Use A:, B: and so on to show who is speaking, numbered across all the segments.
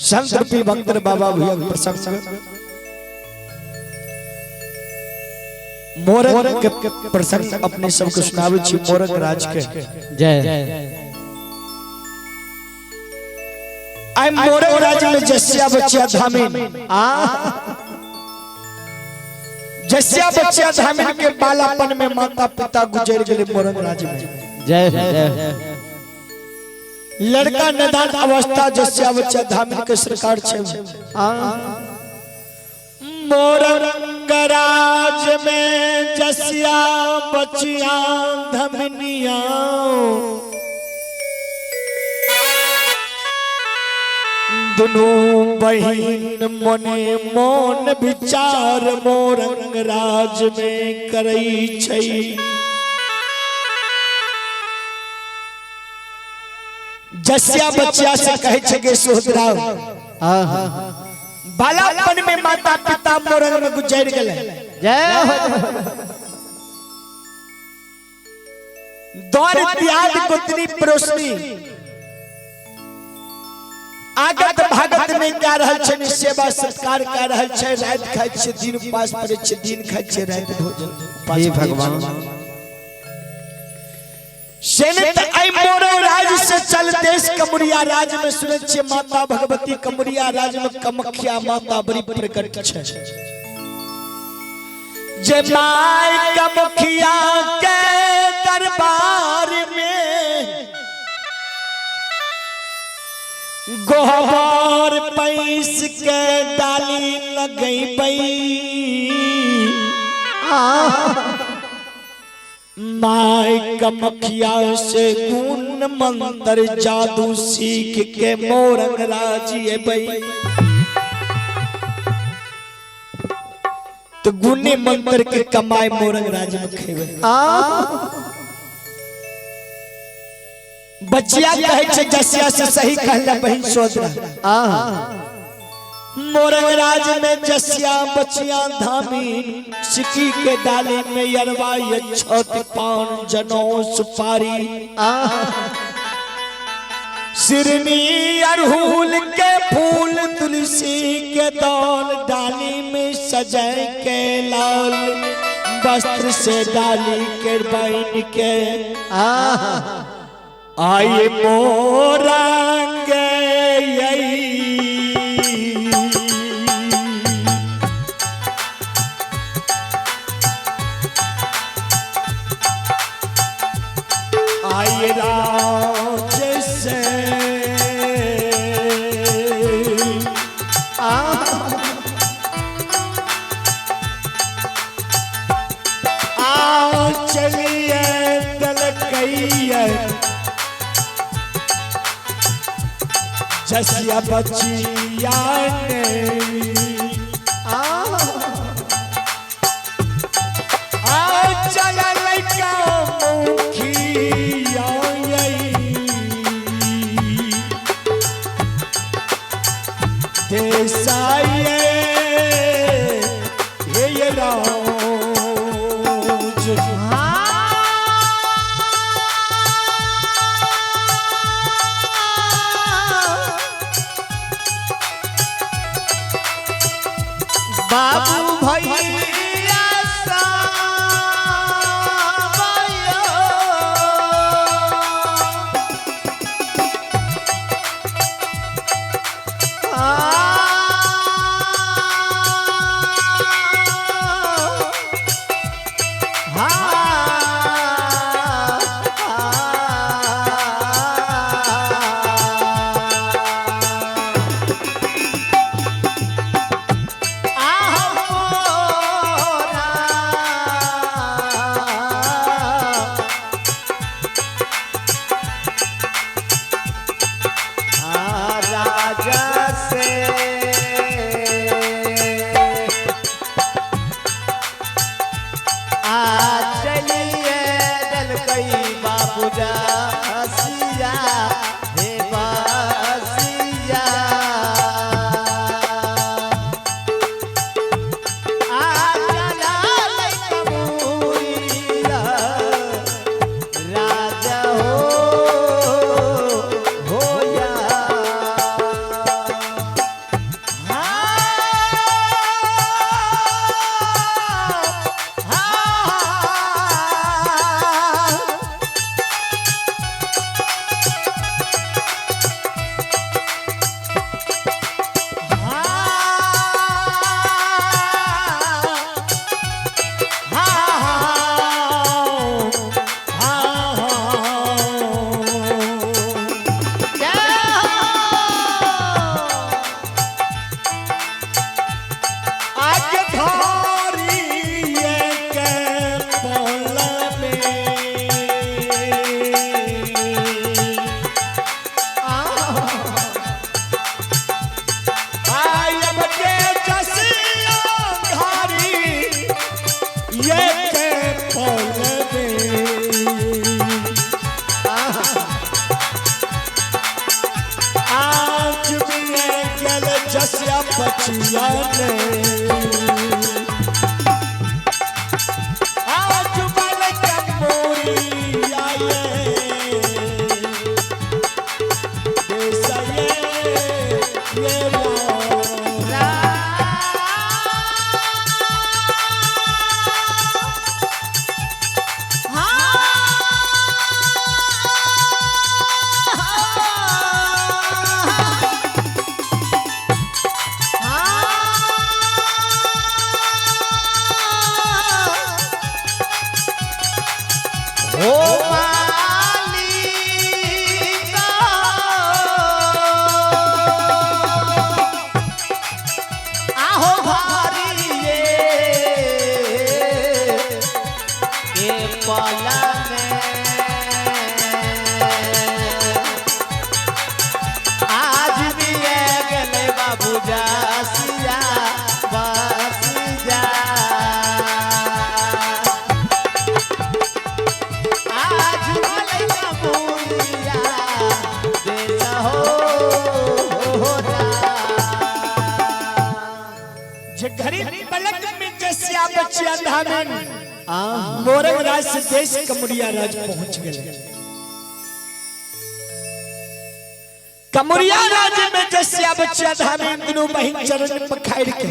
A: संत रूपी भक्त बाबा भैया के प्रसंग, मोरंग के प्रसंग अपने सबके सुनाबै छी, मोरंग राज के।
B: जय।
A: आई मोरंग राज में जसिया बच्चिया धामिन,
B: आ
A: जसिया बच्चिया धामिन के बालापन में माता पिता गुजर गए मोरंग राज में।
B: जय जय।
A: लड़का निदान अवस्था जसिया बच्चिया धामिन के सरकार छे।
B: आ
A: मोरंग राज में जसिया बचिया धमनिया दुनू बहिन मने मोन विचार मोरंग राज में करई छै। जसिया बचिया से कहै छै के सोहदराव,
B: आ
A: बालापन में माता पिता मोरंग में गुजर गेले।
B: जय हो।
A: दौर त्याग गोतनी पड़ोसनी आगत भागत में क्या रहल छै, नि सेवा सत्कार कर रहल छै। रात खाइ छै दिन उपास पड़ै छै, दिन खाइ छै रात भोजन उपास
B: हे
A: पड़ै छै।
B: भगवान।
A: सेनित ऐ मोरो राज से चल देश कमरिया राज में। सुनै छियै माता भगवती कमरिया राज में कमख्या माता बड़ी प्रकट छै। जे माय कमखिया के दरबार में गोहबार पैस के डाली लगैबै, my कमखिया से गुण मंत्र जादू सीख के मोरंग राज अबै। तो गुणे मंत्र के कमाए मोरंग राज में खेबै।
B: आ
A: बचिया कहै छै जसिया से सही कहला बहिन सोदरा।
B: आ
A: मोरंग राज में जसिया बचिया धामीन सिकी के डाली में अरवा ये छत पान जनो सुपारी
B: आ
A: सिरनी अरहुल के फूल तुलसी के दौल डाली में सजाए के लाल वस्त्र से डाली के बन के
B: आ
A: आए मोरंग आई राज से
B: आ
A: आ चलिए दलकैया जसिया बचिया ने
B: आ
A: आ चल लइका मुखिया देसाई हे राज।
B: बाबू भैया सावयो। आ आ
A: आज बल कमोरिया ये देश ये राम।
B: हो मालिका, आहो भारी ये के पला में आज भी ये गले बाबू जासिया बस जा। आज मलैया मुरिया देता हो हो
A: जे गरीब पलक में जसिया बचिया धामन मोरंग राज से देश कमरिया राज पहुंच गए। कमरिया राज में जसिया बचिया धामन दुनू बहिन चरण पखाड़ के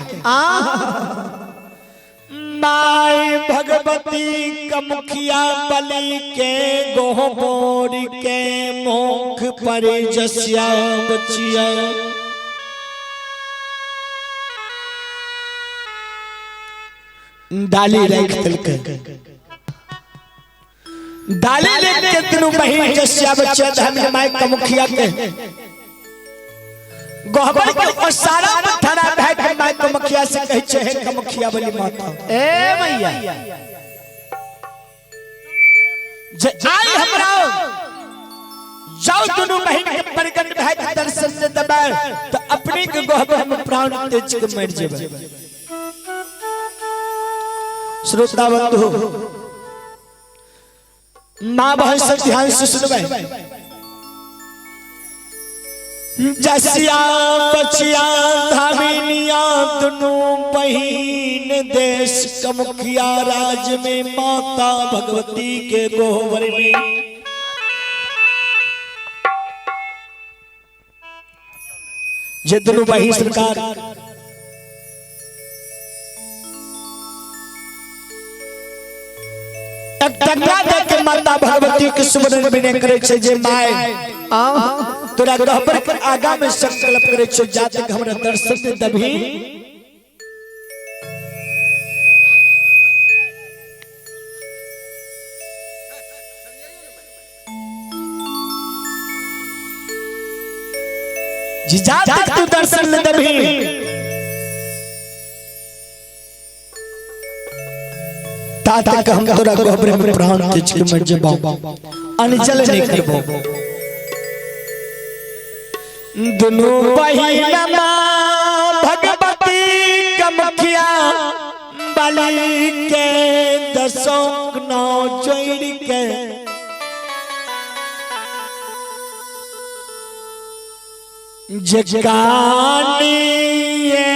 A: माय भगवती कमुखिया बलि के गोहबोर के मुख पर जसिया बचिया डाली रख दिलकै। डाली रख के दुनू बहिन जसिया बचिया धाम माय कमुखिया के गोहबर के ओसारा में धरा भै के माय कमुखिया से कहै छै, हे कमुखिया बली माता
B: ए मैया
A: जे आइ हमरा जाओ दुनू बहिन के प्रगट भै के दर्शन से दबाए तो अपने के गोहबर में प्राण तेज के मर जेबै। श्रोता बंधु माँ बहन सब ध्यान से सुनबै। जसिया बचिया धामिनिया दुनू बहिन देश कमुखिया राज में माता भगवती के गोबर में जे दुनू बहिन सरकार टकरा दे के माता भगवती के सुमरन विनय करे छै जे my तोरा गहबर के आगा में संकल्प करे छै जा तक हमरा दर्शन दे दबही जी जा तक तू दर्शन न दबही ता तक हम तोरा गहबर में प्राण तेज के मर जेबौ अनजल नहीं करबो। दुनू बहिनमा भगवती कमखिया बलि के दसों नौ जोड़ के जगानी ये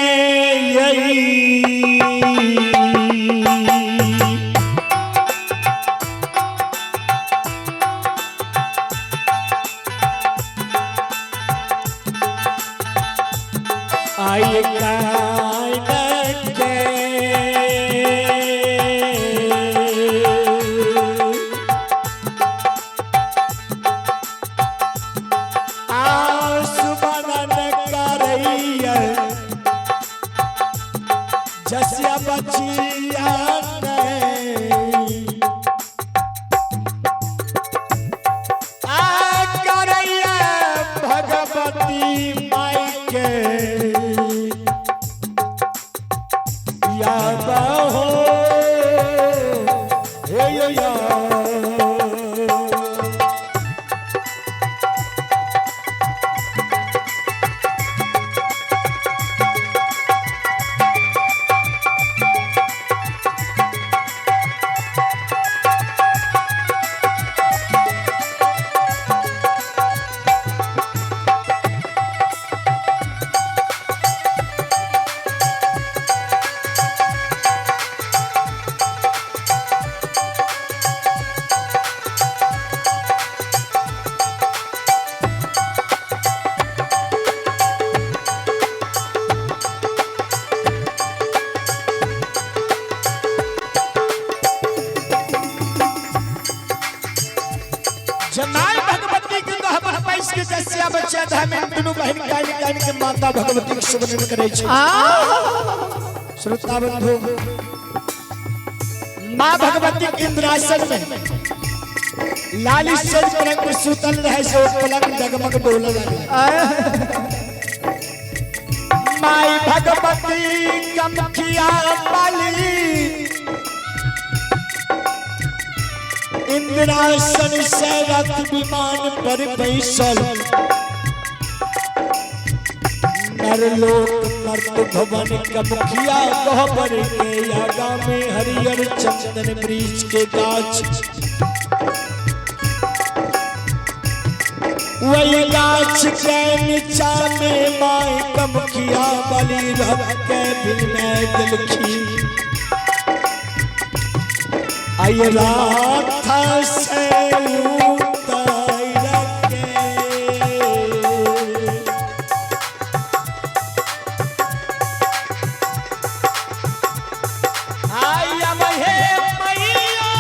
A: आई कान के आसु बनन करैया जसिया बचिया नहीं आ करैया भगवती माई के याद हो हे यो या। बच्चा धामे दुनू बहिन काइन काइन के माता भगवती के सुमरन करै छै। श्रोता बंधु, माँ भगवती के इंद्रासन में लाली सेज पलंग पर सुतल रहे से पलंग डगमग डोले लगे। माई भगवती कमखिया पाली इंद्रासन से रथ विमान पर बैसल नरलोक मर्त भवन कमखिया गहबर के आगा में हरियर चंदन वृक्ष के गाछ, वही गाछ के नीचा में माई कमखिया बलि रथ के बिल में दिलखी आई रात से उतर के आई अब हे मैया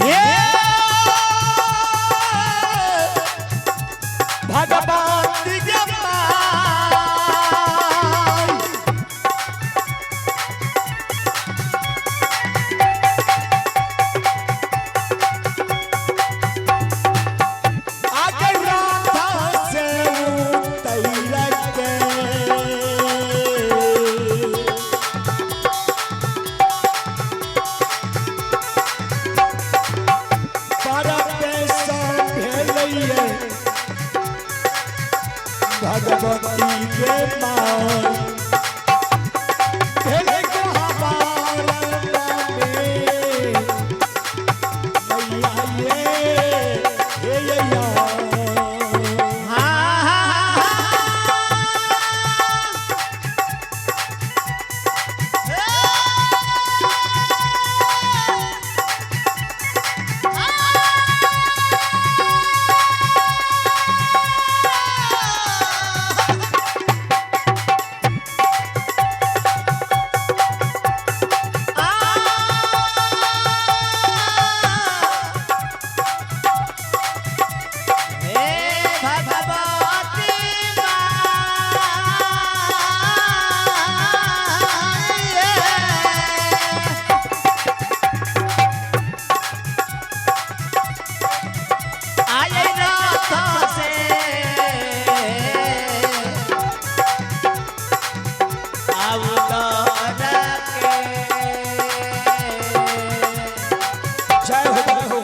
A: ये भगवान के माई। आगे राधा से उतर के परदेश भेलैये भगवती के माई भेलै गोहाबार में मैया ये हे यैया।
B: हे भगवती माई, आए रथ से अवतर के।
A: जय हो जय हो।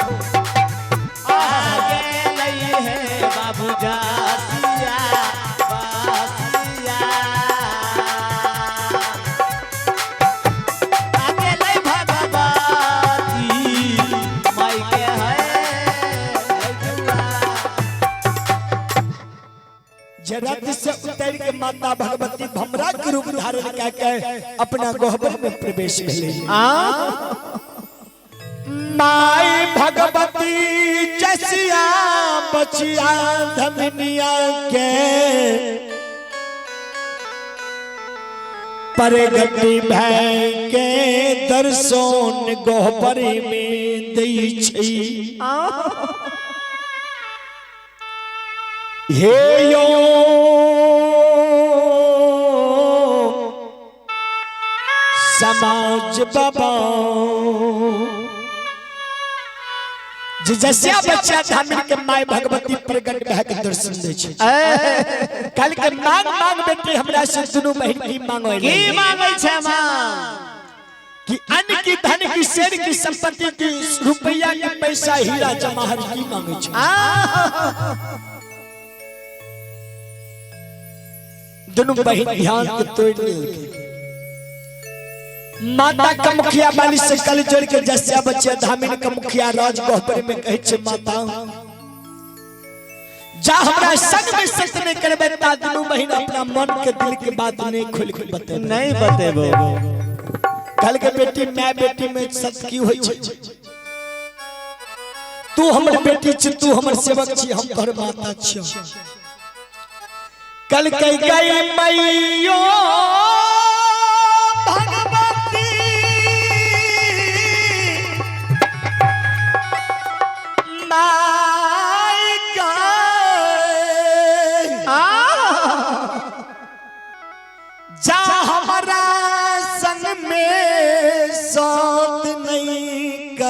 B: आगे लई है बाबू जासिया बासिया, आगे लई भगवती माई के है
A: जे रथ से उतर के माता भगवती भमरा के रूप धारण कऽ के अपना गहबर में प्रवेश भेलै। माई भगवती जसिया बचिया धमनिया के परगति भय के दर्शन गहबर में दै छै। हे यो समाज बाबा जे जसिया बच्चा धामिन के माय भगवती प्रगट भय के दर्शन दै छै। कल के मांग मांग बेटी हमरा से दुनू बहिन की मांगो
B: की मांगै छै माँ?
A: कि अन्न की धन की शेर की संपत्ति की रुपया की पैसा हीरा जवाहर की मांगे छै। दुनू बहिन ध्यान के तोड़ लेलकै। माता का मुखिया वाली से कल जोड़ के जसिया बच्चा धामिन का मुखिया राज गहबर में कहै छै माता जा हमरा संग में सत नहीं करबे ता दुनू बहिन अपना मन के दिल के बात नहीं खोल के बतेबे।
B: नहीं बतेबो।
A: कल के बेटी my बेटी में सत की होई छै? तू हमर बेटी छी, तू हमर सेवक छी, हम तोहर माता छियौ। कल कह गई मैयो भगवती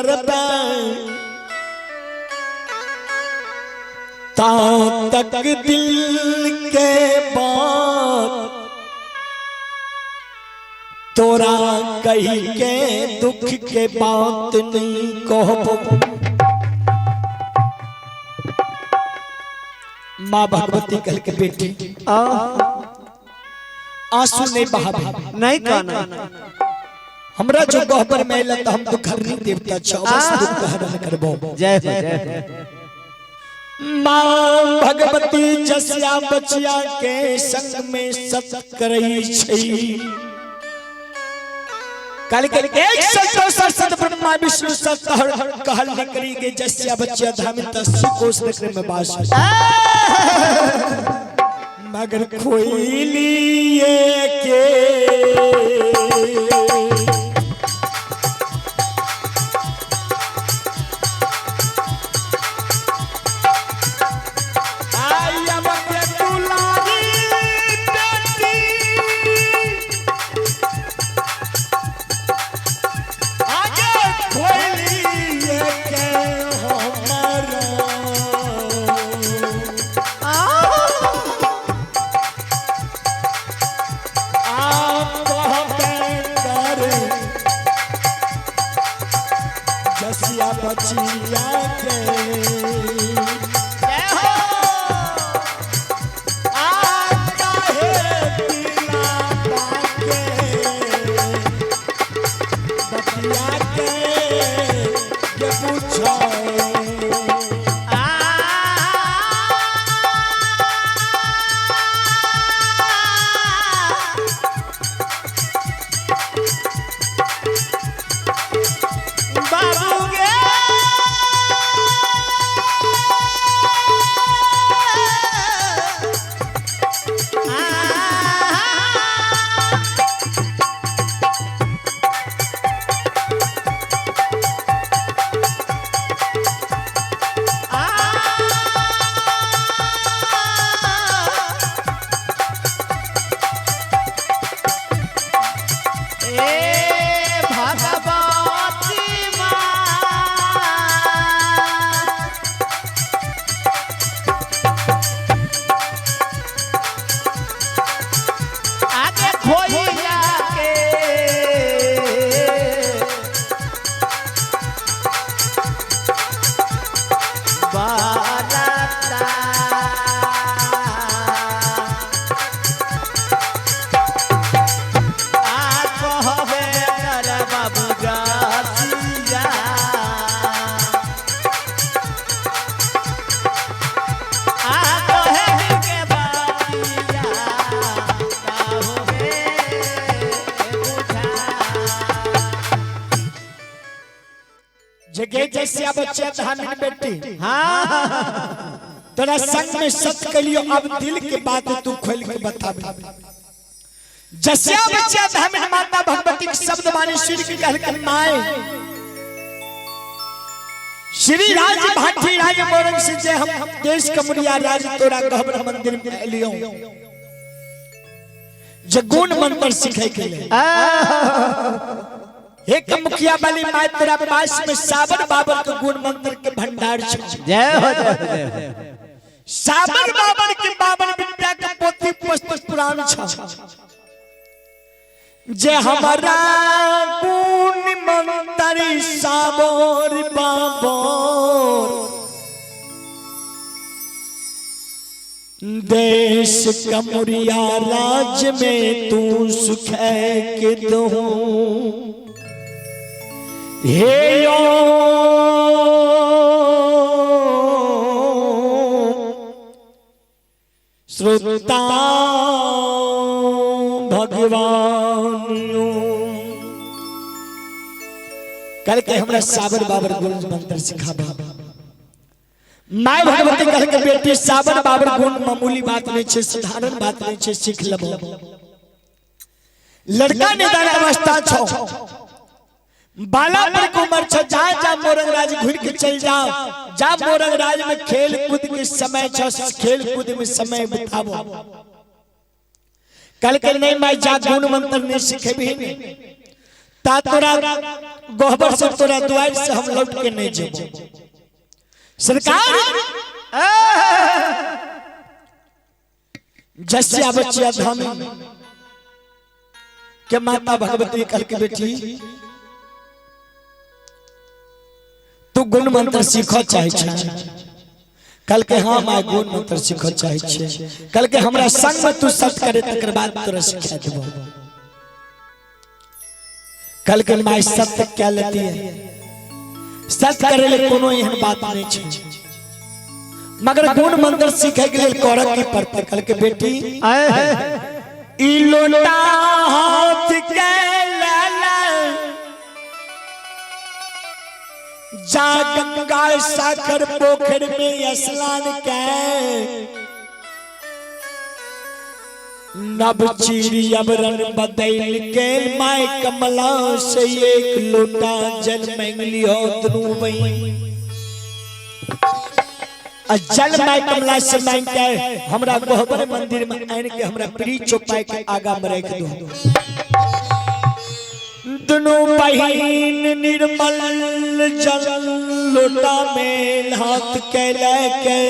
A: करबै ता तक दिल के बात तोरा कही के दुख के बात नहीं कहबो। माँ भगवती कह के बेटी आंसू नहीं बहावे,
B: नहीं कहना।
A: हमरा जो गहबर में अइला त हम दुखहरनी देवता छौ, बस दुख हरण करबो।
B: जय हो, जय हो।
A: माँ भगवती जसिया बचिया के संग में सत करई छै। कल के एक सत सत ब्रह्मा विष्णु सत हर कहल निकरी के जसिया बचिया धाम तस्सु कोस नगरे में बास। मगर खोइलिए के बचिया के
B: जय हो।
A: आता है पीला पाके बचिया के ये पूछो।
B: बाबू गे ए भगवती माँ। आगे खोइला के बाराता। आ कहबे कर बाबू जासिया। आ कहे के बातिया, काहू रे बुझा।
A: जगह जैसे बच्चे धामिन बेटी
B: हाँ
A: तोरा संग में सत कलियो, अब दिल के बात तू खोल के बता। जसिया बच्चा धामिन माता भगवती के शब्द माने श्री के कहल के माए श्री राज भाटी राज मोरंग से जे हम देश कमरिया राज तोरा गहबर मंदिर में एलियो जे गुण मंत्र सिखे के लिए। एक मुखिया वाली माय तोरा पास में साबर बाबर के गुण मंत्र के भंडार छे।
B: जय हो, जय हो, जय हो।
A: साबर बाबर के बाबर विद्या के पोथी पुस्तक पुराण छ जे हमारा गुण मंत्र साबर बाबर देश कमरिया राज में तू सुख के दहूं हे ओ श्रोता भगवान कल के हमरा साबर बाबर गुण मंत्र सिखाबा। My Bhagwati कह के बेटी साबर बाबर गुण मामूली बात नहीं छे, साधारण बात नहीं छे, सीख लेबो। लड़का निदान अवस्था छो, बाला पर के उम्र छो, जा जा मोरंग राज घुर के चल जाओ, जा मोरंग राज में खेल कूद के समय छो, खेल कूद में समय बिताबो। कल के नहीं मैं जा गुण मंत्र नहीं सीखेबी नहीं ता तोरा गहबर से तोरा दुआर से हम लौट के नहीं जेबो। सरकार जसिया बचिया धाम के माता भगवती कल के बेटी तू गुण मंत्र सीखो चाहे छे। कल के हाँ माय गुण मंत्र सीखो चाहे छे। कल के हमरा संग में तू सत करे तकर बाद तोरा सिखा देबो। कल के my सत्य क्या लेती है, सत करे ले कोनो एहन बात नहीं छे, मगर गुण मंत्र सीखे के लिए करक की पड़ते। कल के बेटी ई लोटा हाथ के लाला जा गंगा सागर पोखर में स्नान के नब चीरी अबरन बदल के my कमला से एक लोटा जल मांग लियो दुनू बहिन। आ जल my कमला से मांग के हमरा गहबर मंदिर में आन के हमरा प्री चौपाई के आगा में रख दो। दुनू बहिन निर्मल जल लोटा में हाथ के लेके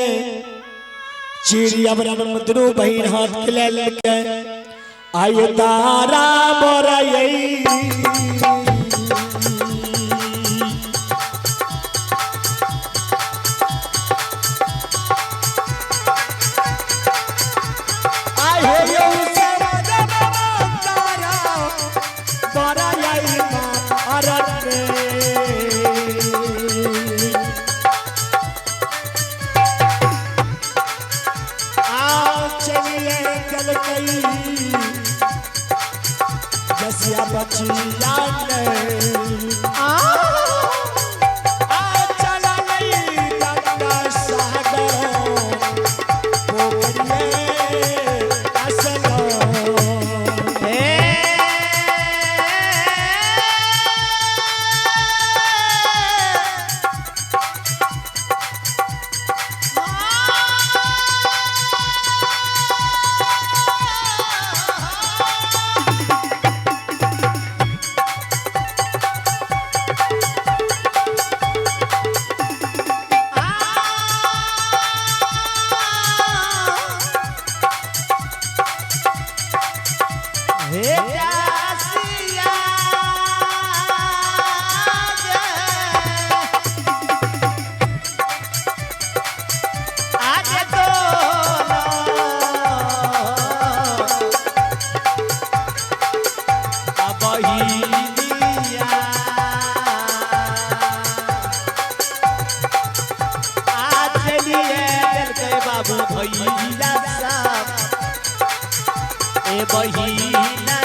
A: चिड़िया अबरन दुनू बहिन हाथ के ले लेके आय तारा बोराई। आय हे यौ तारा बोराई मारत। चलिए चल गई जसिया बचिया ने आ चला गई गंगा सागर पोखरिए असलो।
B: हे जासिया आज तो बहिनिया आज चलिए देलकै बाबू भैया सब ए बहिना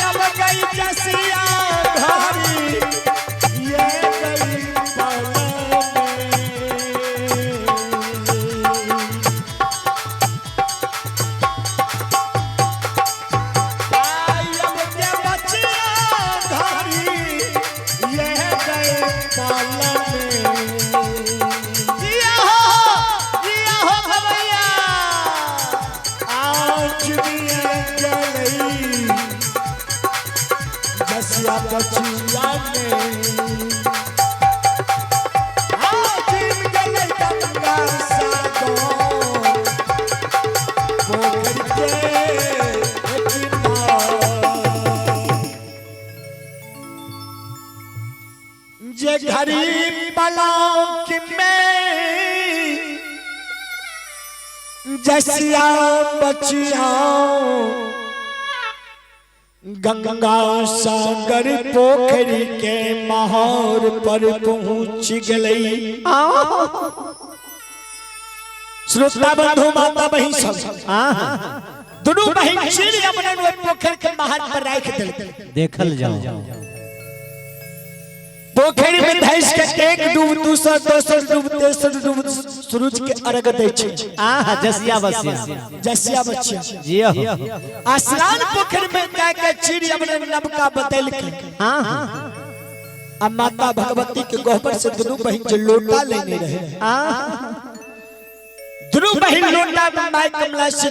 A: अब गई जसिया घरी ये गई पल में। आई अब के बचिया घरी ये गई पल में। आज भी गई जसिया बचिया ने आज गई गंगा सागर पोखर के किनार। जे घरी बलाक में जसिया बचिया गंगा सागर पोखरी के महार पर पहुंच गई। श्रोता बंधु माता बहिन सब दुनू बहिन चीर अपने ओहि पोखर के महार पर राख दिल।
B: देखल जाओ।
A: पोखरि में धैस के एक डूब, दूसर, दोसर डूब, तेसर डूब, सूरज के अर्घ दै छै।
B: आहा, जसिया बसिया।
A: जसिया बच्चिया।
B: जी हो।
A: आ स्नान पोखरि में जा के चीर अपने नबका बदल के
B: हाँ हाँ
A: आ माता भगवती के गहबर से दुनू बहिन जे लोटा लेने रहे, दुनू बहिन लोटा में माय कमला से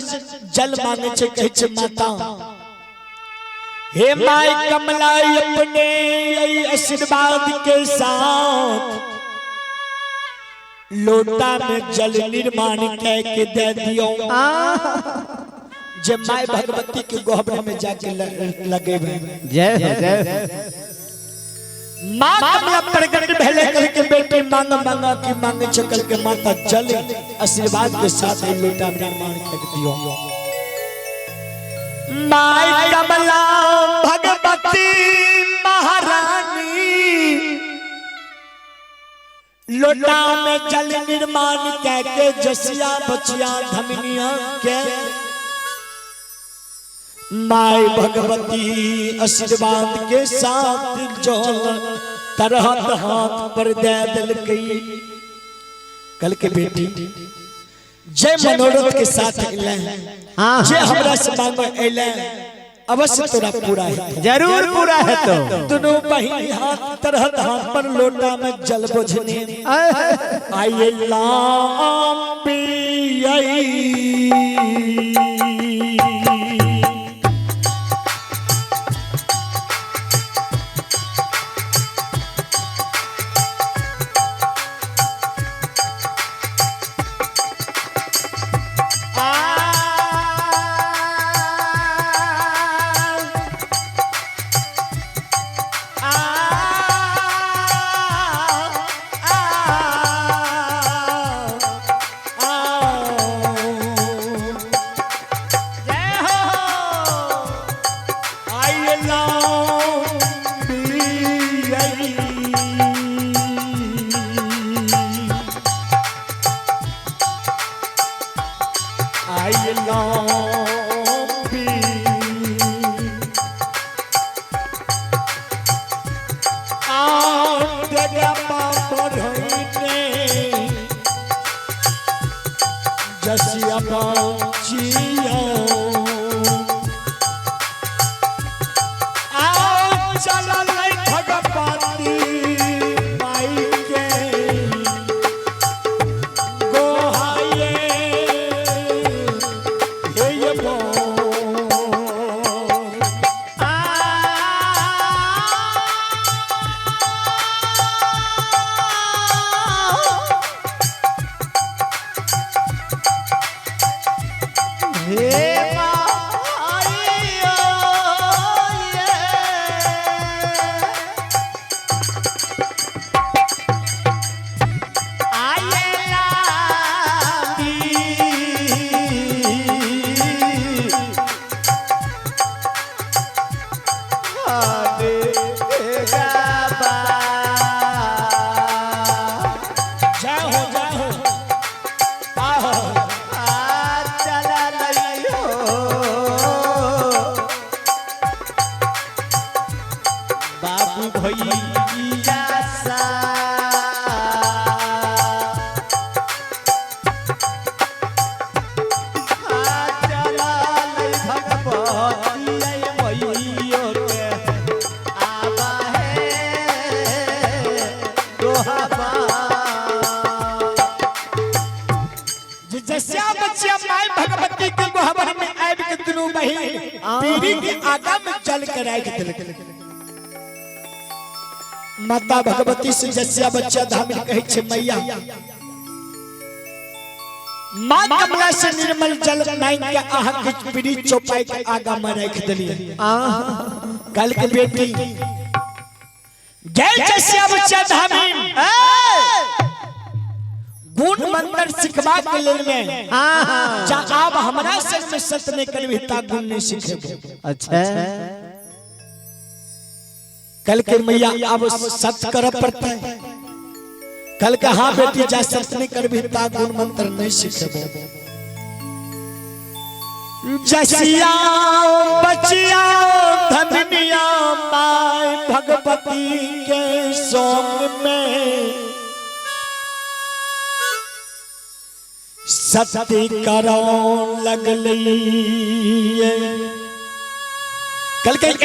A: जल मांगे छे, कहै छे माता, हे my कमला, अपने यही आशीर्वाद के साथ लोटा में जल निर्माण कह के दे दियो जे my Bhagwati के गहबर में जाके लगेबे।
B: जय हो, जय हो।
A: माँ कमला प्रकट भेले, कल के बेटी मांग मांगा की मांगे छकल के माता जल आशीर्वाद के साथ ही लोटा में निर्माण कर दियो। My कमला भगवती महारानी लोटा में जल निर्माण कह के जसिया बचिया धमनिया के my Bhagwati आशीर्वाद के साथ जल तरहत हाथ पर दे दिलकई। कल के बेटी, जय मनोरथ के साथ अइले, जे हमरा से मांगो अइले, अवश्य तोरा पूरा है।
B: जरूर पूरा है तो।
A: दोनों बहिन हाथ तरहत हाथ पर लोटा में जल बोझने आइए लाम पियई।
B: जय हो।
A: आइए लाम पियई। आइए लाम पी। आओ जगह पर होइने जसिया बाचिया, आओ चलल भगवती माई के गोहाये हे ये बोल।
B: हे माई ओ ये आये लामी आदे गाबा।
A: जय हो, जय हो, आहो।
B: आ चला लई हो बाबू भैया सा आ चला लई भगवती मैयो के आबा है दोहाबा।
A: जे जसिया बचिया माय भगवती के गोहबर में आबि के दुनू बहिन पीरी के आगा में जल के राखि देलक। माता भगवती से जसिया बच्चा धामिल कहै छै, मैया, माँ कमला से निर्मल जल मांग के अहाँ के पीरी चौपाई के आगा में राखि देलियै। कल के बेटी, जय जसिया बच्चा धामिल, गुण मंत्र सिखबा के लेल में जा आब हमरा संग में सत नहीं करबी ता गुण नहीं सिखेबो।
B: अच्छा।
A: कल के मैया, अब सत कर पड़ता है। कल के हाँ बेटी, जा सत नहीं करबी ता गुण मंत्र नहीं सिखेबो। जसिया बचिया धनिया my Bhagwati. भगवती के संग में सती करो लगली। कल के एक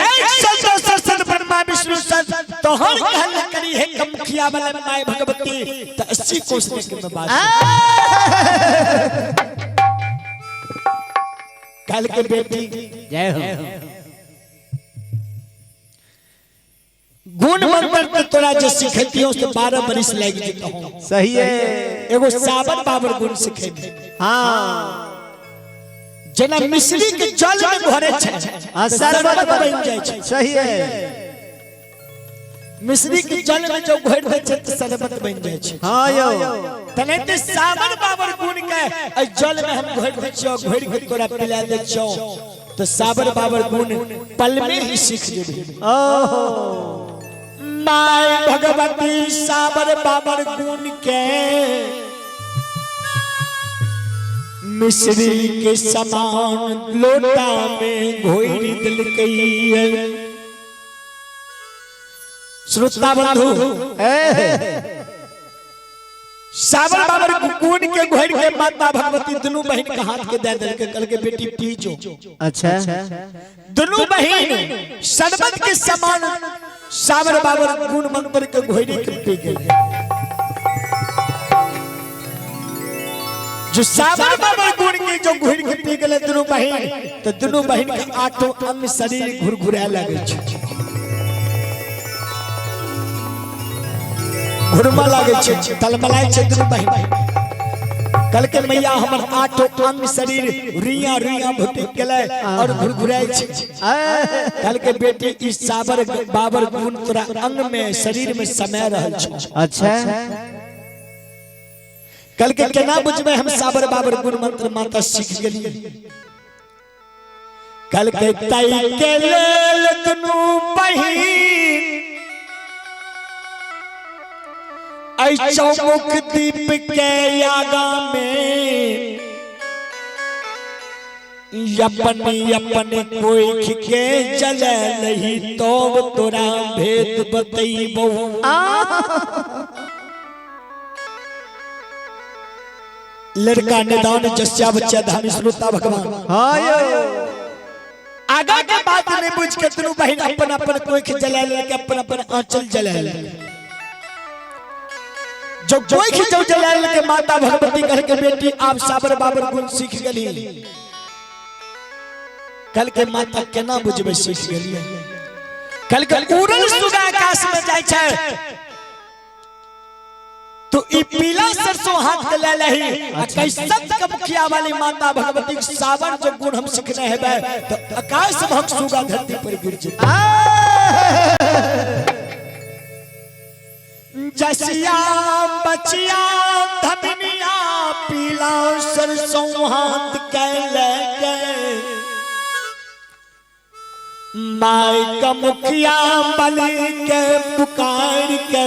A: सत सत ब्रह्मा विष्णु सत तोहर कहल करी है कमखिया वाला my Bhagwati त 80 कोस के बात। कल के बेटी
B: जय हो।
A: गुण मंत्र तो तोरा जो सिखतियो से 12 बरिस लाग जेतो।
B: सही है।
A: एगो साबर बाबर गुण सिखेबे।
B: हाँ।
A: जेना मिश्री के जल में भरे छै
B: हाँ,
A: त
B: शरबत
A: बन जाय छै।
B: सही है।
A: मिश्री के जल में जो घोर दे छै त शरबत बन जाय छै।
B: हाँ यो।
A: तने साबर बाबर गुण के ए जल में हम घोर दे छियो, घोर के तोरा पिला दे छियो तो साबर बाबर गुण पल में ही सीख जेबी।
B: ओहो।
A: My Bhagwati साबर बाबर गुण के मिश्री के समान लोटा में घोरी दिलकई। श्रोता बंधु, साबर बाबर गुण के घोर के माता भगवती दोनों बहन के हाथ के दे दिल के कल के बेटी पी जो।
B: अच्छा।
A: दोनों बहन शरबत के समान साबर बाबर गुण मंत्र के घोरी के पी गई। जो साबर बाबर गुण के जो घोरी के पी गए दोनों बहन, तो दोनों बहन के आठों अंग शरीर घुरघुरा लगे छै, घुरमा लागे छै, तलमलाय छै दोनों बहन। कल के मैया हमर आठों अंग शरीर रुइया रुइया भटक गेलै और घुरघुराय छै। कल के बेटी ई साबर बाबर गुण तोरा अंग में शरीर में समय रहल छै।
B: अच्छा।
A: कल के केना बुझबै हम साबर बाबर गुण मंत्र माता सीख गेलियै। कल के तई के लेल दुनू बहिन ऐ चौमुख दीप के आगा में अपन अपन कोइख के जले लही तब तोरा भेद बतैबौ। लड़का निदान जस्या बच्चा धामी श्रोता भगवान।
B: हाँ यो।
A: आगा के बात नहीं बुझ के दुनू बहिन अपन अपन कोइख जला लेके अपन अपन आंचल जला ले। जो कोइख जो जला लेके माता भगवती कह के बेटी आप साबर बाबर गुण सीख गली। कल के माता केना बुझबे सीख गली। कल के उड़ल सुगा आकाश में जाय छै तो ई पीला सरसों हाथ के ले लही आ कैसन के मुखिया वाली माता भगवती के सावन जो गुण हम सीखने हेबे तो आकाश महक सुगा धरती पर गिर जेतै। जसिया बचिया धनिया पीला सरसों हाथ के लेके my का मुखिया बलि के पुकार के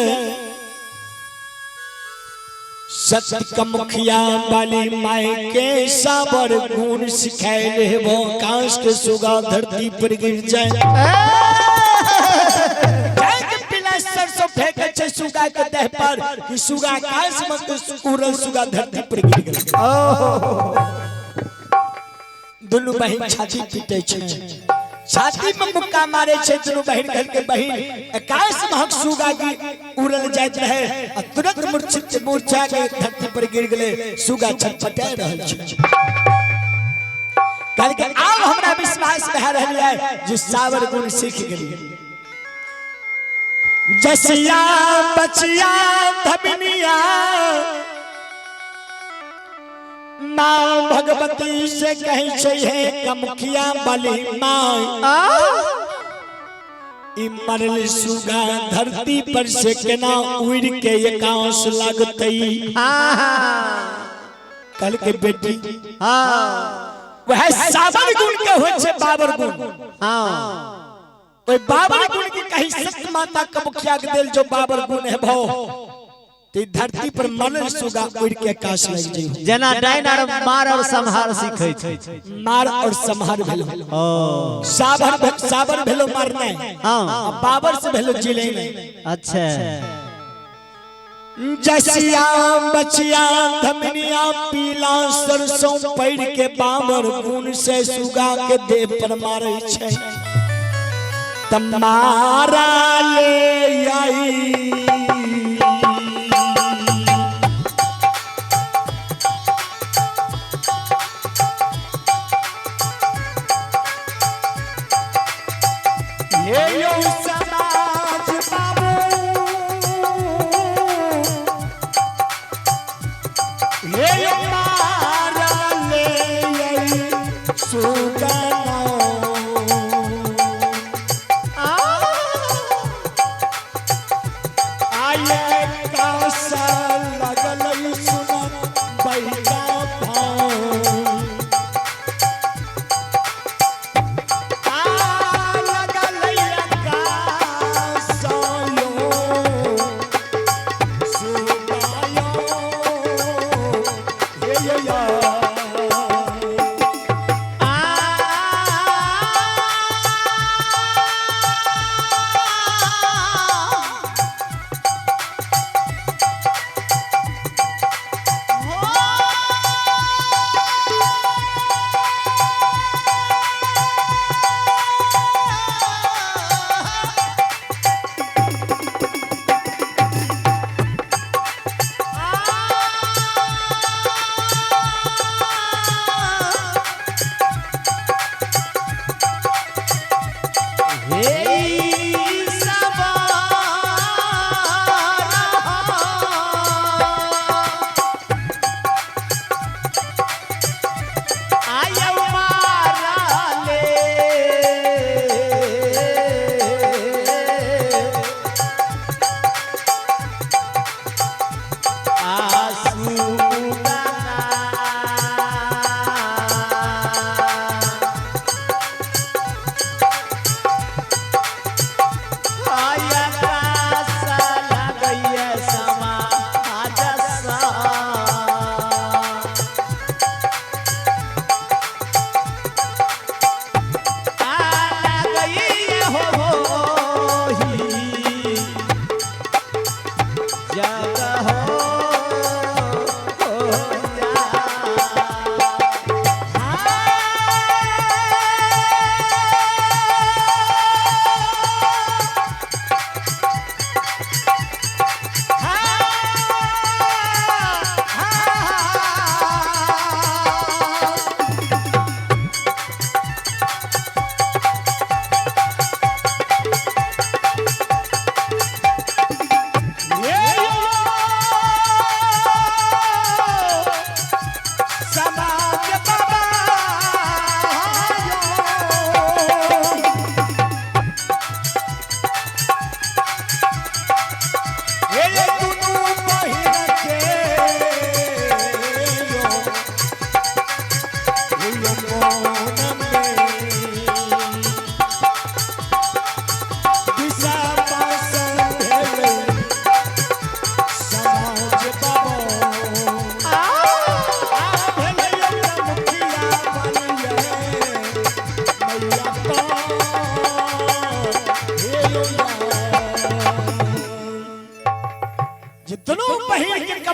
A: सत का मुखिया वाली my के साबर गुण सिखाए वो काश के सुगा धरती पर गिर जाए। पीला सरसों फेंके छै सुगा के देह पर कि सुगा आकाश में उड़ल सुगा धरती पर गिर गेल। दुनू बहिन छाती पीटे छै, छाती में मुक्का मारे छै दुनू बहिन। कहल के बहिन आकाश महक सुगा की उड़ल जाइत रहे आ तुरंत मूर्छित मूर्छा के धरती पर गिर गेले। सुगा छटपटा रहल छै। कहल के आब हमरा विश्वास भए रहल है जे सावर गुण सीख गेली। जसिया बचिया धमिनिया माँ भगवती से कहे छै हे कमखिया वाली माँ ई मरल सुगा धरती पर से केना उड़ के एकांश लगतई। कल के बेटी वह साबर गुण के होइ छै बाबर गुण। ओई बाबर गुण के कही सत माता के मुखिया के देल जो बाबर गुण है भो तो धरती पर मरल सुगा उड़ के आकाश लग जाइ।
B: जेना डाइन आर मार और संहार सीखै छै।
A: मार और संहार भेलो।
B: ओ
A: साबर साबर भेलो मारनाइ।
B: हाँ।
A: आ बाबर से भेलो जिलेनाइ।
B: अच्छा।
A: जसिया बचिया धमनिया पीला सरसों पैर के बाबर गुण से सुगा के देह पर मारे छै तमारा ले आई। हे यो समाज बाबू हे यो मारा ले आई सुगना आये कासा लगल सुन बैठा भाव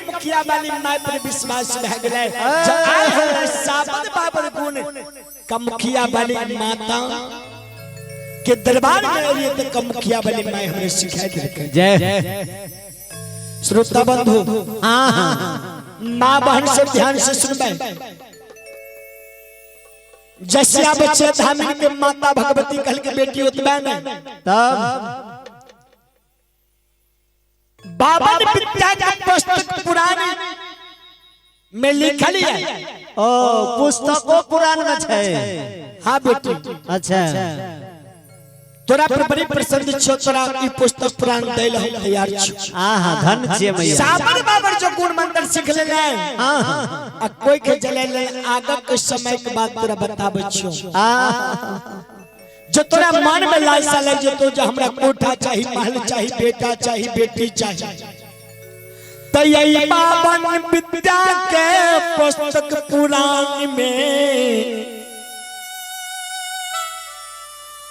A: मुखिया वाली माय पर विश्वास भए गेलै जे आइ हमरा साबत बाबर गुण कमुखिया वाली माता के दरबार में अलिए त कमुखिया वाली माय हमरे सिखाई देलकै।
B: जय।
A: श्रोता बंधु,
B: हाँ हाँ,
A: माँ बहन सब ध्यान से सुनबै। जसिया बच्चे धामिन के माता भगवती कहल के बेटी उतबे नहीं
B: तब
A: बावन विद्या के पुस्तक पुराण में लिखल है।
B: ओ पुस्तको पुराण में छै।
A: हाँ बेटी।
B: अच्छा।
A: तोरा पर बड़ी प्रसन्न छो, तोरा ई पुस्तक पुराण दैल हम तैयार छो।
B: आहा धन छियै मैया।
A: साबर बाबर जो गुण मंत्र सीख लेले
B: हाँ हाँ।
A: आ कोई के जले ले आगा के समय के बात तोरा बताबै छो।
B: आहा
A: जो तोरा मन में लालसा लग जेतो जो हमरा कोठा चाही, महल चाही, बेटा चाही, बेटी चाही, तय बावन विद्या के पुस्तक पुराण में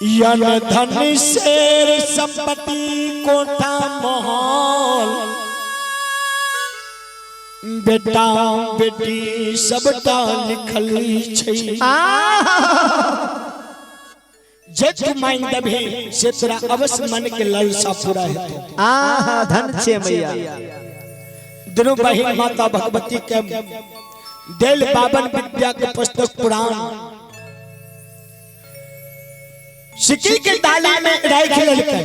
A: यन धन शेर संपत्ति कोठा महल बेटा बेटी सबटा लिखल छै। जे तू मांग देबही से तोरा अवश्य मन के लालसा पूरा हेतौ।
B: आहा, धन छे मैया।
A: दुनू बहिन माता भगवती के देल बावन विद्या के पुस्तक पुराण सिक्की के डाली में राख लेलकै,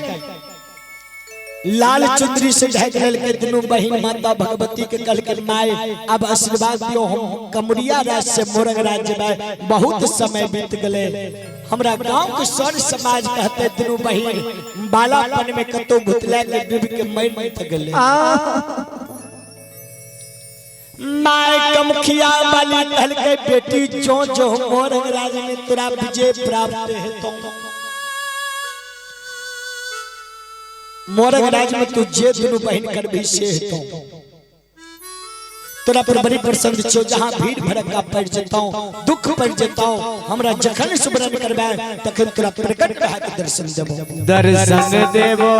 A: लाल चुनरी से ढक लेलकै। दुनू बहिन माता भगवती के कहलकै, माय अब आशीर्वाद दियो, हम कमरिया राज से मोरंग राज जेबै, बहुत समय बीत गेलै। हमरा गांव के सर समाज कहते दुनू बहिन बालापन में कतौ भुतला के डूब के मर गेलै। My कमखिया वाली कहलकै, बेटी जो जो मोरंग राज में तोरा विजय प्राप्त हेतौ, मोरंग राज में तू जे दुनू बहिन करबी से हेतौ, तोरा पर बड़ी प्रसन्न छो, जहां भीड़ भड़का पड़ जेतौ, दुख पड़ जेतौ, हमरा जखन सुमरन करबै तखन तोरा प्रकट भए के दर्शन देबो,
B: दर्शन देबो।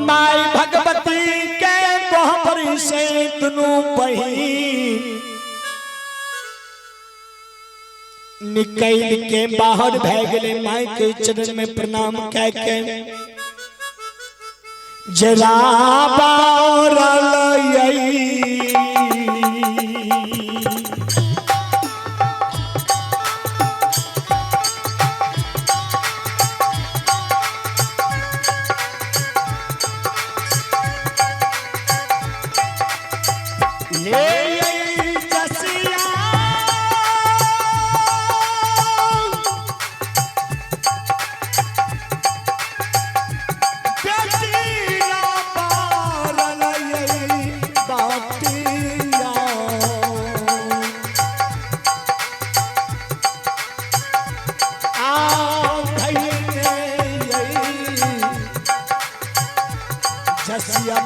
A: My Bhagwati के कोहबर से दुनू बहिन निकल के बाहर भए गेलै। My के चरण में प्रणाम कह के जरा बारल ले जसिया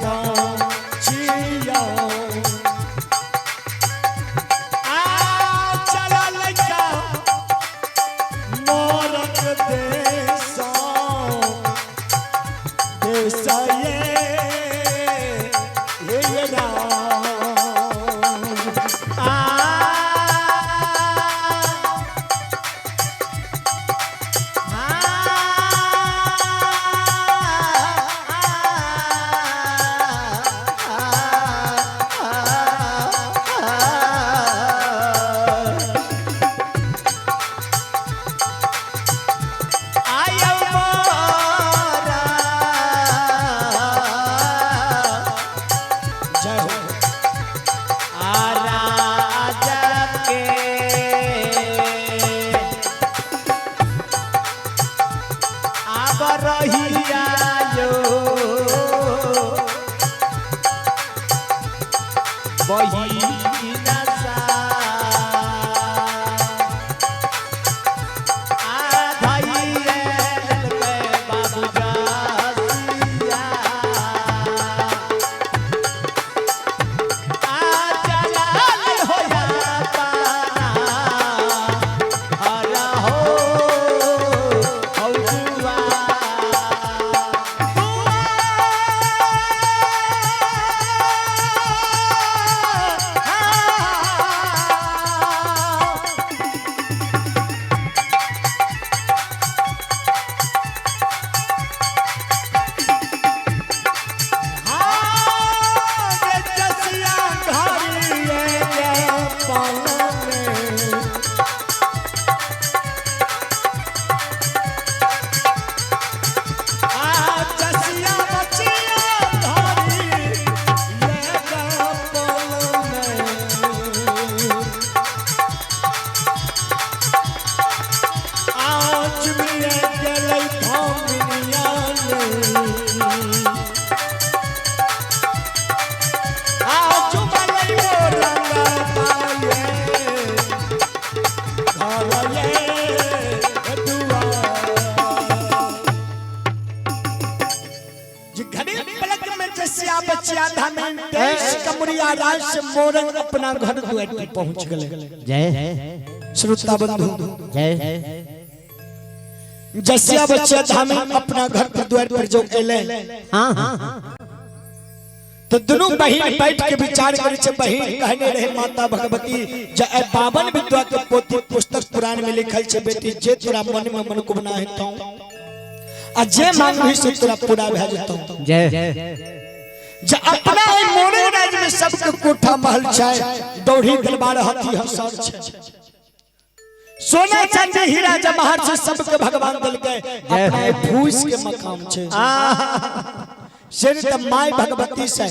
A: विद्वा राज से मोरंग अपना घर द्वार पर पहुंच गए।
B: जय
A: श्रोता बंधु,
B: जय।
A: जसिया बच्चा धामी अपना घर पर द्वार पर जो एले
B: हाँ हाँ
A: तो दोनों बहिन बैठ के विचार करे छे। बहिन कहने रहे माता भगवती जे ए 52 विद्वा के पोथी पुस्तक पुराण में लिखल छे, बेटी जे तोरा मन में मनोकामना हेतौ आ जे मांगबी से तोरा पूरा भए जेतौ।
B: जय।
A: जे अपना एहि मोरे राज में सबके कोठा महल छै, दौड़ी दरबार हाथी हसर छै, सोना चांदी हीरा जवाहर से सबके भगवान देलकै, अपना एहि फूस के मकाम छै। से त my Bhagwati से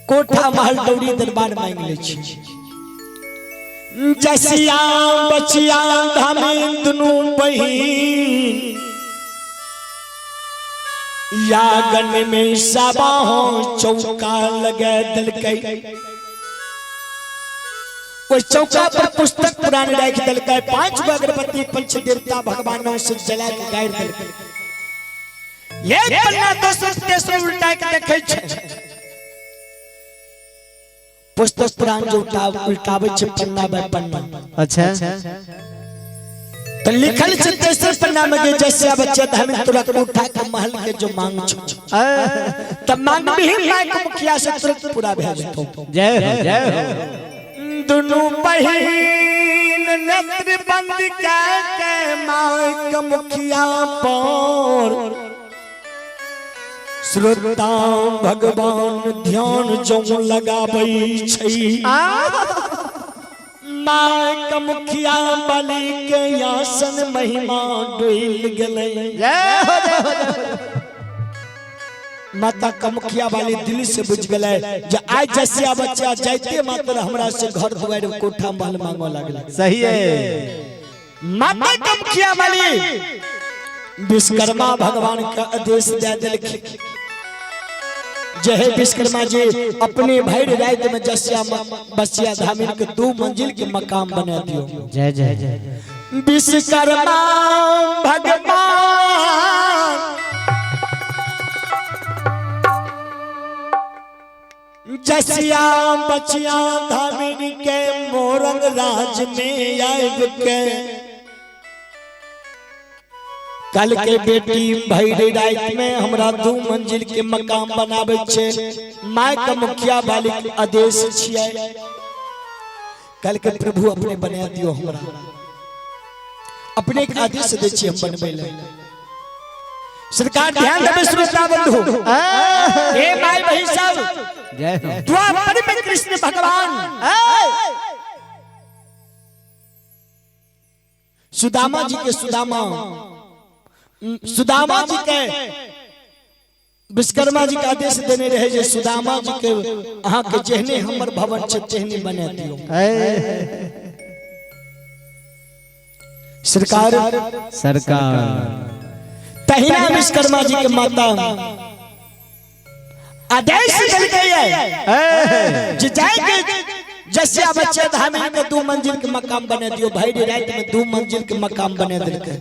A: कोठा महल दौड़ी दरबार मांग ले छी। जसिया बचिया धामी दुनू बहिन यागन में सबाहो चौका लगा दिलकै। ओहि चौका पर पुस्तक पुराण राखि दिलकै, 5 गो अगरबत्ती पंच देवता भगवानों से जला के गाड़ि दिलकै। एक पन्ना दोसर तेसर उल्टा के देखै छै, पुस्तक पुराण जो उल्टाबै छै पन्ना बाय पन्ना।
B: अच्छा।
A: तो लिखल छै तेसर पन्ना में के जैसे बच्चा हम तोरा कोठा के महल के जो मांग छौ त मांग भी my के मुखिया से तुरंत पूरा भए जेतौ।
B: जय हो जय हो।
A: दुनू बहिन नेत्र बंद के के my के मुखिया पर श्रोता भगवान ध्यान जो लगाबै छै। माँ के मुखिया बलि के आसन महिमा डोल गेलै।
B: जय हो जय हो जय हो।
A: माता के मुखिया वाली दिल से बुझ गेलै जे आइ जसिया बच्चा जाइते मात्र हमरा से घर दुआर कोठा महल मांगो लागल।
B: सही है।
A: माता के मुखिया वाली विश्वकर्मा भगवान के आदेश दे देलखिन जे हे विश्वकर्मा जी अपने भरि रात में जसिया बसिया धामिन के 2 मंजिल के मकान बना दियो।
B: जय जय जय।
A: विश्वकर्मा भगवान जसिया बचिया धामिन के मोरंग राज में आब के कल के बेटी भैरी रात में हमरा 2 मंजिल के मकान बनावे छे, my के मुखिया वाली के आदेश छियै। कल के प्रभु अपने बना दियो, हमरा अपने के आदेश दे छियै हम बनबै ले। सरकार ध्यान देबै श्रोता बंधु, हे my बहिन सब,
B: जय हो।
A: द्वापर में कृष्ण भगवान सुदामा जी के सुदामा जी के विश्वकर्मा जी के आदेश देने रहे जे सुदामा जी के अहाँ के जेहने हमर भवन छै तेहने बना दियो। सरकार
B: सरकार
A: तहिना विश्वकर्मा जी के माता आदेश देलकै जे जाय के जसिया बच्चा धामी के 2 मंजिल के मकान बना दियो। भाई रात में 2 मंजिल के मकान बना देलकै।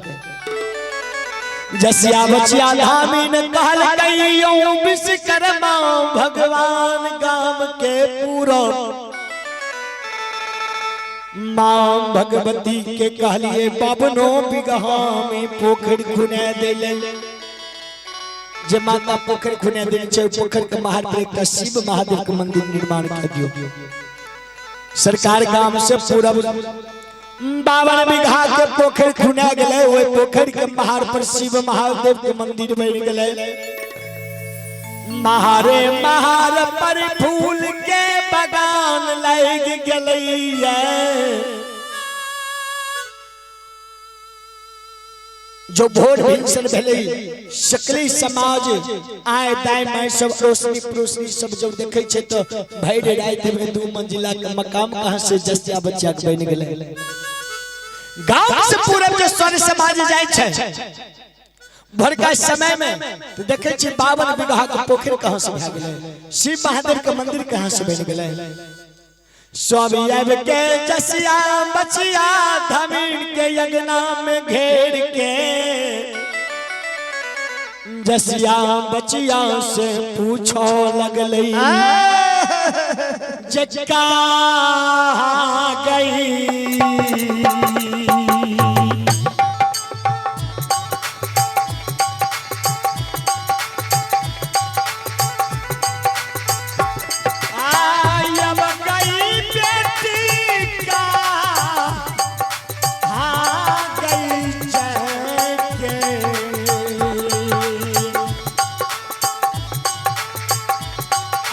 A: जसिया बचिया धामी ने कहल कहियो विश्वकर्मा भगवान गाम के पूरा मां भगवती के कहलिए 52 बिगहा में पोखर खुना देले। जे माता पोखर खुना देने छै पोखर के महार पर एकटा शिव महादेव के मंदिर निर्माण कर दियो। सरकार गाम से पूरब 52 बीघा के पोखर खुना गेलै, ओहि पोखर के महार पर शिव महादेव के मंदिर बनि गेलै। महारे महार पर फूल के बगान लागि गेलै। जो भोर भिनसर भेलै सकली समाज आय दाय my सब रोशनी परोशनी सब जब देखे छे तो भरि राति में 2 मंजिला के मकाम कहाँ से जसिया बच्चा के बनि गेलै। गांव से पूरब जे स्वर समाज जाय छे भरका समय में तो देखे छे 52 बीघा के पोखर कहाँ से भए गेलै, शिव महादेव के मंदिर कहाँ से बनि गेलै। सब आबि के जसिया बचिया धमीन के अंगना में घेर के जसिया बचिया से पूछो लगलै जका गई। आयब गई बेटी का आ गई चैके।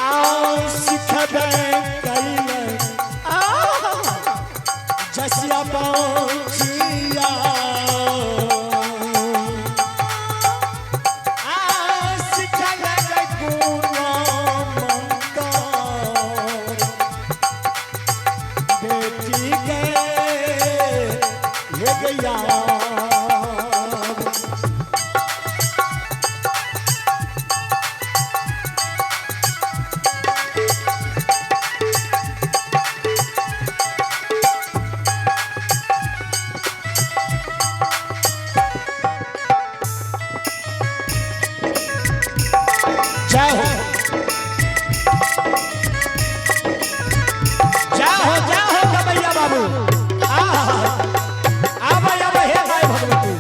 A: आओ सिखबे कैले जसिया पहुँचिया। आ सिखल गुण मंतर बेटी के ले गया। जय हो जय हो जय हो गवैया बाबू। आहा, आवा आवा हे भाई भगवती।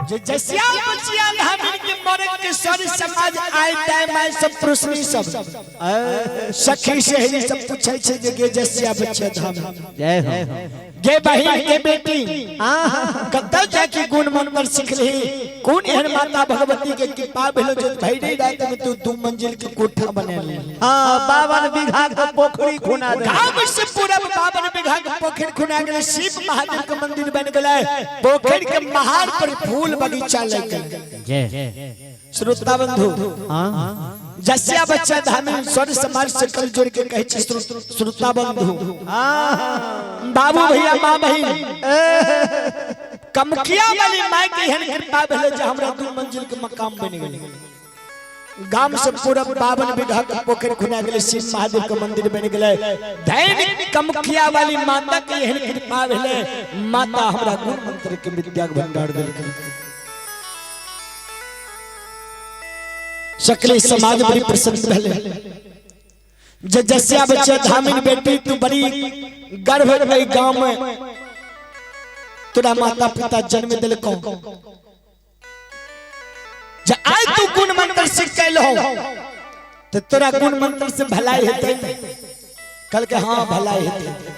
A: जे जसिया बचिया धामिन के मरे के सर समाज आय टाइम आय सब प्रश्न सब सखी सहेली सब पूछै छै जे गे जसिया बचिया धाम
B: जय हो।
A: गे बहिन गे बेटी कतौ जाके गुण मंत्र सिखलही, कोन एहन माता भगवती के कृपा भेलो जे भैरी रात में तू 2 मंजिल के कोठा बनेली।
B: हाँ 52 बीघा के पोखरी खुना दे।
A: गांव से पूरा 52 बीघा के पोखर खुना गेलै, शिव महादेव के मंदिर बन गेलै, पोखर के महार पर फूल बगीचा लग गेलै।
B: जय
A: श्रोता बंधु
B: हाँ
A: जसिया बच्चा धामी स्वर समाज से कल जोड़ के कहै छी श्रोता बंधु बाबू भैया माँ बहिन कमकिया वाली माय के एहन कृपा भेलै जे हमरा 2 मंजिल के मकान बनि गेलै। गाम से पूरा 52 बीघा के पोखरि खुना गेलै, शिव महादेव के मंदिर बनि गेलै। धैन कमकिया वाली माता के एहन कृपा भेलै, माता हमरा गुण मंत्र के विद्या के भंडार देलकै। सकले समाज बड़ी प्रसन्न भेलै जे जसिया बच्चा धामिन बेटी तू बड़ी गर्भ में गांव में तोरा माता पिता जन्म दिलको, जे आइ तू गुण मंत्र सीख के हो तो तोरा गुण मंत्र से भलाई हेतै। कल के हाँ भलाई हेतै।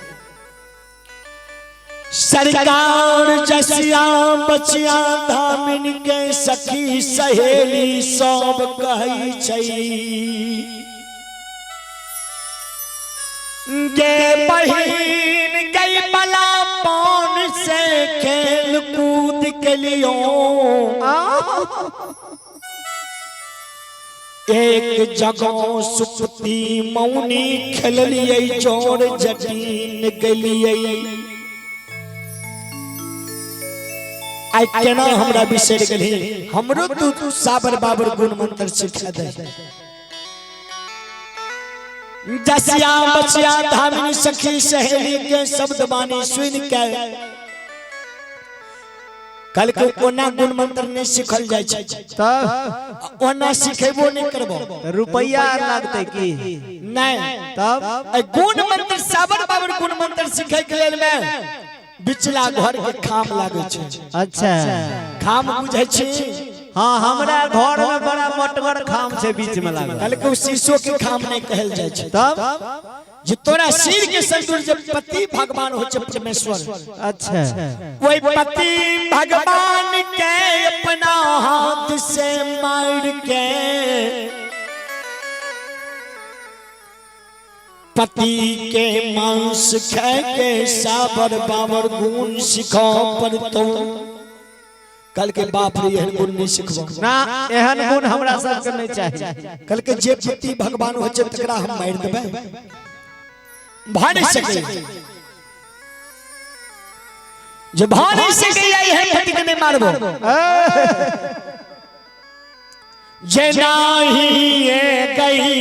A: सरकार जसिया बचिया धामिन के सखी सहेली सब कहै छै गे बहिन गई बला पान से खेल कूद के लियो, एक जगह सुपती मौनी खेललिए जोर जटीन गलिए। आई केना हमरा बिसरि गेलही, हमरो तू साबर बाबर गुण मंत्र सिखा दे। जसिया बचिया धामिनी सखी सहेली के शब्द बानी सुन के कल के कोना गुण मंत्र नहीं सिखल जाय छै,
B: तब
A: ओना सिखेबो नहीं करबो।
B: रुपया आर लागतै की?
A: नहीं।
B: तब
A: ए गुण मंत्र साबर बाबर गुण मंत्र सिखे के लेल में बिचला घर के खाम लागे छै।
B: अच्छा,
A: खाम बुझै छी?
B: हाँ, हमरा घर में बड़ा मोटगर खाम छै बीच में लागल।
A: कल के शीशो के खाम नहीं कहल जाय छै।
B: तब
A: जे तोरा सिर के संतुर जे पति भगवान हो छै परमेश्वर।
B: अच्छा,
A: वही पति भगवान के अपना हाथ से मार के पति के मांस खा के साबर बाबर गुण सिखो पर तो कल के बाप रे एहन गुण नहीं सिखबो
B: ना, एहन गुण हमरा सबके नहीं चाहिए।
A: कल के जे पति भगवान हो छै तकरा हम मारि देबै, भा नहीं सकै, जे भा नहीं सकै एहन पति के नहीं मारबो। जे नाही ये गई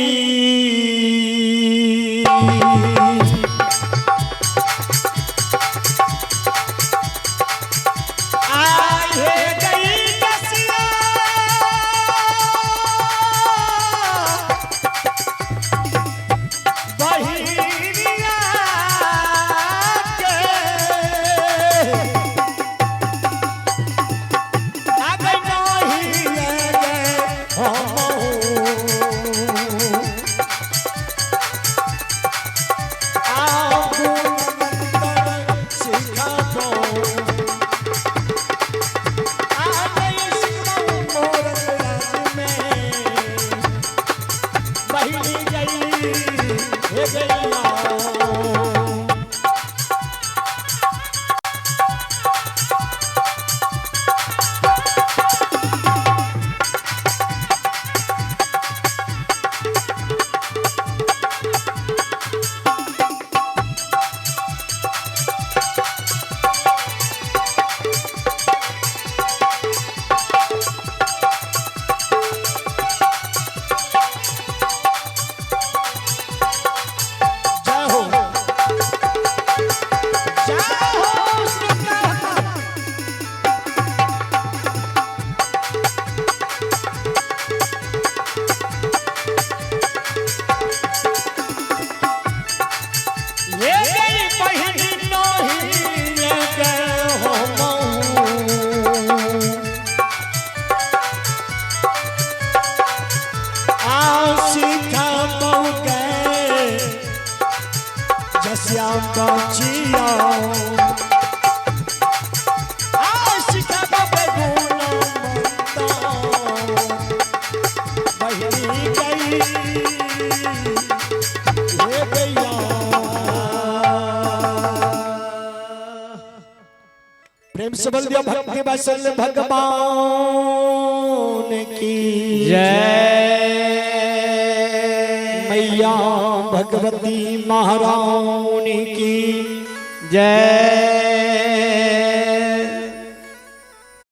A: आए गई दसिया बहिनिया के आगे नाही ये गए हमहू। आओ गुण मंत्र सिखाबो। आ गई सिखबो मोर राज में। बहिनी गई, हे गैया। जय हो, जय हो श्री कृष्ण। ये गई बहिनी नहीं ये गए हो मऊ। आओ सिखाबो के जसिया पहुँचिया, आओ सिखाबो के गुण मंत्र। बहिनी गई, हे गैया। प्रेम से बोल दिया भक्ति वत्सल भगवान की
B: जय।
A: मैया भगवती महारानी की
B: जय।